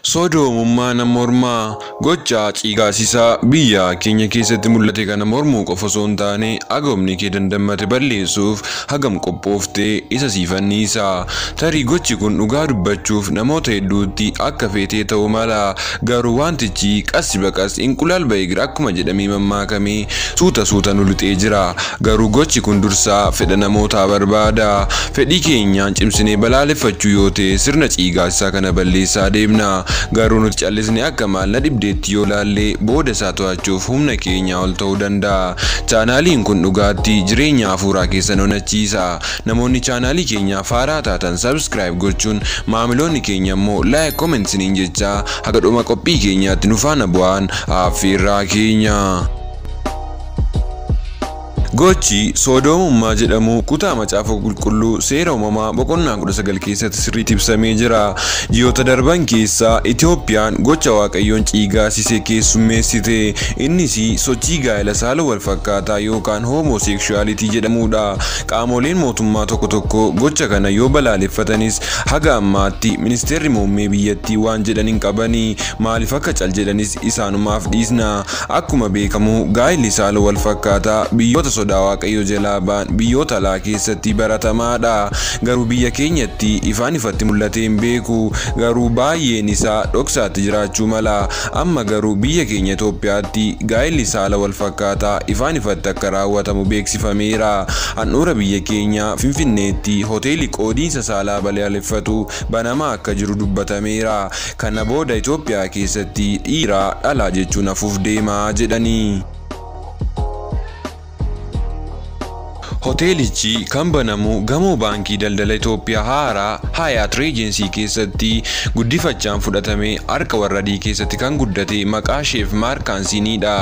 Sodoomummaa nama mormaa gocha cigaasisaa biyya keenya keessatti mul'ate kana mormuu qofa osoo hin taane agomni kee dandammate balleessuuf hagam qophooftee isa siifanniisa. Tarii gochi kun dhugaa dubbachuuf namoota hedduutti akka feetee ta'uu mala. Garuu wantichi qassi baqas inqulaal ba'e akkuma jedhamee mammaakamee suuta suuta nu lixee jira. Garuu gochi kun dursaa fedha namootaa barbaada. Fedhii keenyaan cimsinee balaaleffachuu yoo ta'e sirna cigaasisaa kana balleessaa deemna. Garuu nuti callisnee akka maal na dhibdeetti yoo laallee booda isaa to'achuuf humna keenya ol ta'uu danda'a. Chaanaaliin kun dhugaatti jireenya hafuuraa keessan onachiisa. Namoonni chaanaalii keenyaaf haaraa taatan subscribe gochuun maamiloonni keenya immoo like comment siniin jecha haga dhuma qophii keenyaatti nu faana bu'aan affeerraa keenya. Gochi sodoomummaa jedhamu kutaa macaafa qulqulluu seera uumamaa boqonnaa 19 keessatti sirriitti ibsamee jira. Ji'oota darban keessaa Itoophiyaan gocha Waaqayyoon ciigaasise keessummeessite. Innis sochii gaa'ela saala wal fakkaataa yookaan homosekshuwaalitii jedhamudha. Qaamoleen mootummaa tokko tokko gocha kana yoo balaaleffatanis haga ammaatti ministeerri muummee biyyattii waan jedhan hin qabani. Maaliif akka cal jedhanis isaanumaaf dhiisna. Akkuma beekamu gaa'elli saala wal fakkaataa biyyoota sodaa Waaqayyo jalaa ba'an biyyoota alaa keessatti baratamaadha. Garuu biyya keenyatti ifaan ifatti mul'atee hin beeku. Garuu baay'een isaa dhoksaatti jiraachuu mala. Amma garuu biyya keenya Itoophiyaatti gaa'elli saala wal fakkaataa ifaan ifatti akka raawwatamu beeksifameera. Handhuura biyya keenya Finfinneetti hoteelli qoodiinsa saalaa balaaleffatu banamaa akka jiru dubbatameera. Kana booda Itoophiyaa keessatti dhiira dhalaa jechuun hafuuf deemaa jedhani. Hoteelichi kan banamu gamoo baankii daldala Itoophiyaa haaraa Hyatt Regency keessatti guddifachaan fudhatame harka warra adii keessatti kan guddate maqaa Sheef Maarkaansiiniidha.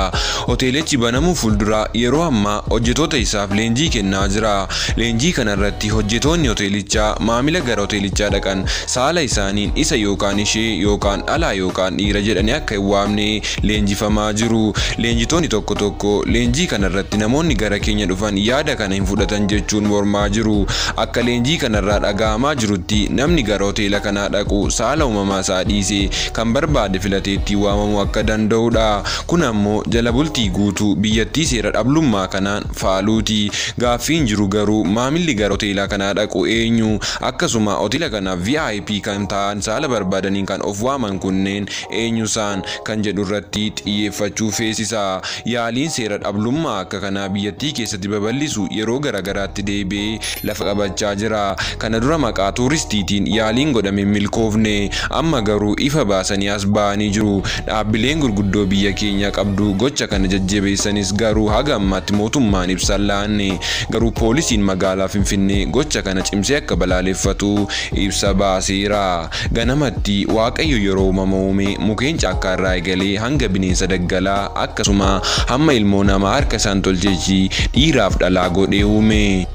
Hoteelichi banamuu fuuldura yeroo ammaa hojjetoota isaaf leenjii kennaa jira. Leenjii kanarratti hojjetoonni hoteelichaa maamila gara hoteelichaa dhaqan saala isaaniin isa yookaan ishee yookaan dhalaa yookaan dhiira jedhanii akka hin waamne leenjifamaa jiru. Leenjitoonni tokko tokko leenjii kanarratti namoonni gara keenya dhufan yaada kana hin fudhatan jechuun mormaa jiru. Akka leenjii kanarraa dhaga'amaa jirutti namni gara hoteela kanaa dhaqu saala uumamaa isaa dhiisee kan barbaade filatee ittiin waamamuu akka danda'udha. Kun ammoo jala bultii guutuu biyyattii seera dhablummaa kanaan faaluuti. Gaaffiin jiru garuu maamilli gara hoteela kanaa dhaqu eenyu? Akkasuma hoteela kanaaf VIP kan ta'an saala barbaadaniin kan of waaman kunneen eenyu isaan kan jedhu irratti xiyyeeffachuu feesisa. Yaaliin seera dhablummaa akka kanaa biyyattii keessatti babal'isu yeroo garaagaraatti deebi'ee lafa qabachaa jira. Kana dura maqaa tuuristiitiin yaaliin godhame milkoofne. Amma garuu ifa baasanii as ba'anii jiru. Dhaabbileen gurguddoo biyya keenya qabdu gocha kana jajjabeessanis garuu haga ammaatti mootummaan ibsa laanne. Garuu poolisiin magaalaa Finfinnee gocha kana cimsee akka balaaleffatu ibsa baaseera. Ganamatti Waaqayyo yeroo uumama uume mukeen caakkaa irraa eegalee hanga bineensa daggalaa akkasuma hamma ilmoo namaa harka isaan tolchechi dhiiraaf dhalaa godhee uume.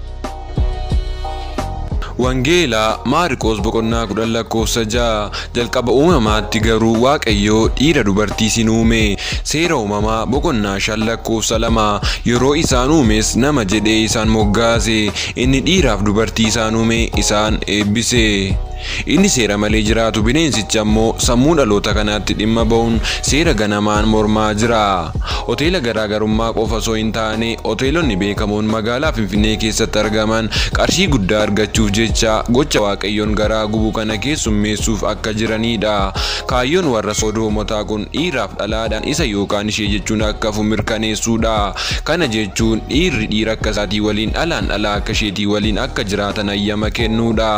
Wangeelaa Maarqos boqonnaa 10 lakkoofsa 6 jalqaba uumamaatti garuu Waaqayyo dhiira dubartii sin uume. Seera uumamaa boqonnaa 5 lakkoofsa 2 yeroo isaan uumes nama jedhee isaan moggaase. Inni dhiiraaf dubartii isaan uume isaan eebbise. Inni seera malee jiraatu bineensicha ammoo sammuu dhaloota kanaatti dhimma ba'uun seera ganamaan mormaa jira. Hoteela garaagarummaa qofa osoo hin taane hoteelonni beekamoon magaalaa Finfinnee keessatti argaman qarshii guddaa argachuuf jecha gocha Waaqayyoon garaa gubu kana keessummeessuuf akka jiranidha. Kaayyoon warra sodoomotaa kun dhiiraaf dhalaadhaan isa yookaan ishee jechuun akka hafu mirkaneessuudha. Kana jechuun dhiirri dhiira akka isaatii waliin dhalaan dhalaa akka isheetii waliin akka jiraatan hayyama kennuudha.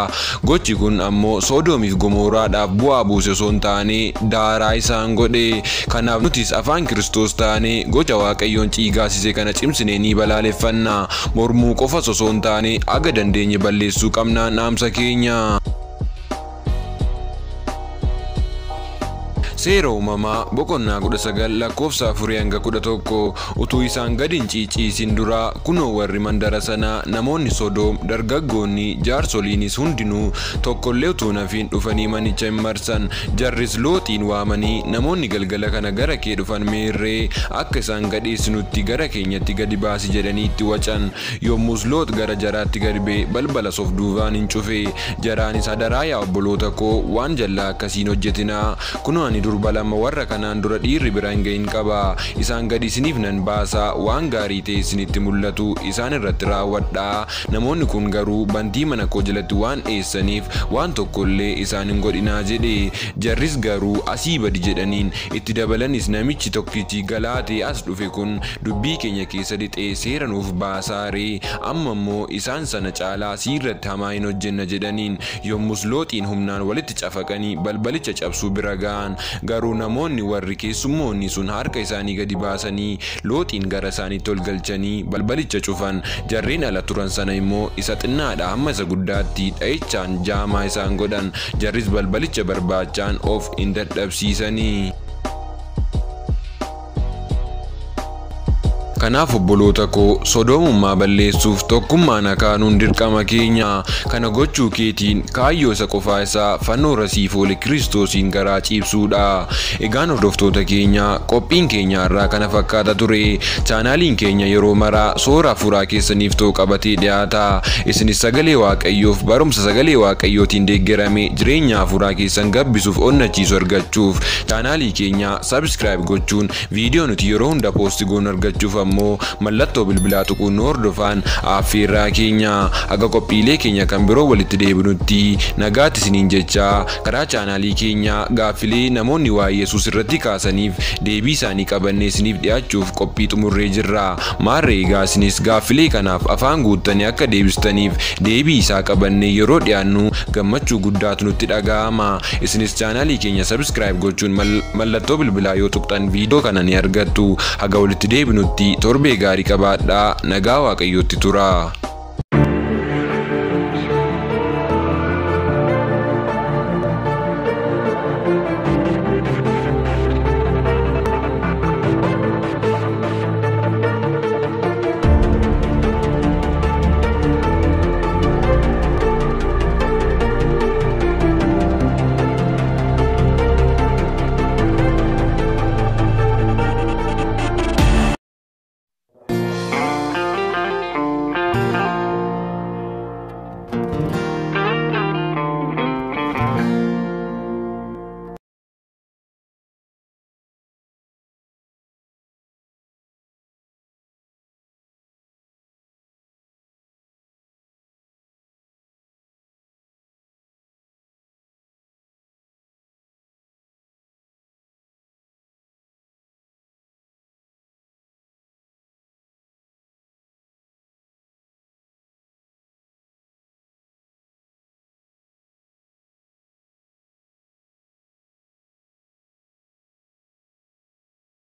Gochi kun ammoo Sodoomiif Gomooraadhaaf bu'aa buuse osoo hin taane daaraa isaan godhe. Kanaaf nutis afaan Kiristoos taane gocha Waaqayyoon ciigaasise kana cimsinee ni balaaleffanna. Mormuu qofas osoo hin taane aga dandeenye balleessuu qabna dhaamsa keenya. Seera Uumamaa boqonnaa 19 lakkoofsa 4 hanga 11. Utuu isaan gad hin ciiciisin dura kunoo warri mandara sanaa, namoonni Sodoom, dargaggoonni, jaarsoliinis hundinuu tokkollee utuu hin hafin dhufanii manicha hin marsan. Jarris Looxiin waamanii, namoonni galgala kana gara kee dhufan meerree? Akka isaan gadheessinutti gara keenyatti gadi baasi jedhanii itti wacan. Yommus Loox gara jaraatti gad ba'e, balbalas of duubaan hin cufe. Jaraanis, hadaraa yaa obboloota koo, waan jallaa akkasii hin hojjetinaa. Kunoo ani durba lama warra kanaan dura dhiirri bira hin ga'in qaba. Isaan gadi isiniif nan baasa, waan gaarii ta'e isinitti mul'atu isaan irratti raawwadhaa. Namoonni kun garuu bantii mana koo jalatti waan dheessaniif waan tokkollee isaan hin godhinaa jedhe. Jarris garuu asii badi jedhaniin. Itti dabalanis, namichi tokkichi galaatee as dhufe kun dubbii keenya keessa lixee seera nuuf baasaaree? Amma immoo isaan sana caalaa siirratti hamaa hin hojjenna jedhaniin. Yommus Looxiin humnaan walitti cafaqanii balbalicha cabsuu bira ga'an. Garuu namoonni warri keessummoonni sun harka isaanii gadi baasanii Looxiin gara isaaniitti ol galchanii balbalicha cufan. Jarreen ala turan sana immoo isa xinnaadha hamma isa guddaatti dha'ichaan jaamaa isaan godhan. Jarris balbalicha barbaachaan of hin dadhabsiisanii. Kanaaf obboloota koo, sodoomummaa balleessuuf tokkummaan akaanuun dirqama keenya. Kana gochuu keetiin kaayyoo isa qofaa isaa fannoo rasiif oole Kiristoosiin garaa ciibsuudha. Egaan hordoftoota keenya, qophiin keenya irraa kana fakkaata ture. Chaanaaliin keenya yeroo maraa soora hafuuraa keessaniif ta'u qabatee dhiyaata. Isinis sagalee Waaqayyoof barumsa sagalee Waaqayyootiin deeggarame jireenya hafuuraa keessan gabbisuuf onnachiisu argachuuf chaanaalii keenya subscribe gochuun, viidiyoo nuti yeroo hunda post goonu argachuuf ammoo mallattoo bilbilaa tuquun nu hordofaan affeerraa keenya. Haga qophiilee keenya kan biroo walitti deebinutti nagaatti isiniin jechaa, karaa chaanaalii keenya gaaffilee namoonni waa'ee Yesuus irratti kaasaniif deebii isaanii qabannee isiniif dhiyaachuuf qophii xumurree jirra. Maarree egaa isinis gaaffilee kanaaf afaan guuttanii akka deebistaniif deebii isaa qabannee yeroo dhiyaannu gammachuu guddaatu nutti dhaga'ama. Isinis chaanaalii keenya subscribe gochuun mallattoo bilbilaa yoo tuqxan viidiyoo kana ni argattu. Haga walitti deebinutti torbee gaarii qabaadhaa, nagaa Waaqayyootti tura.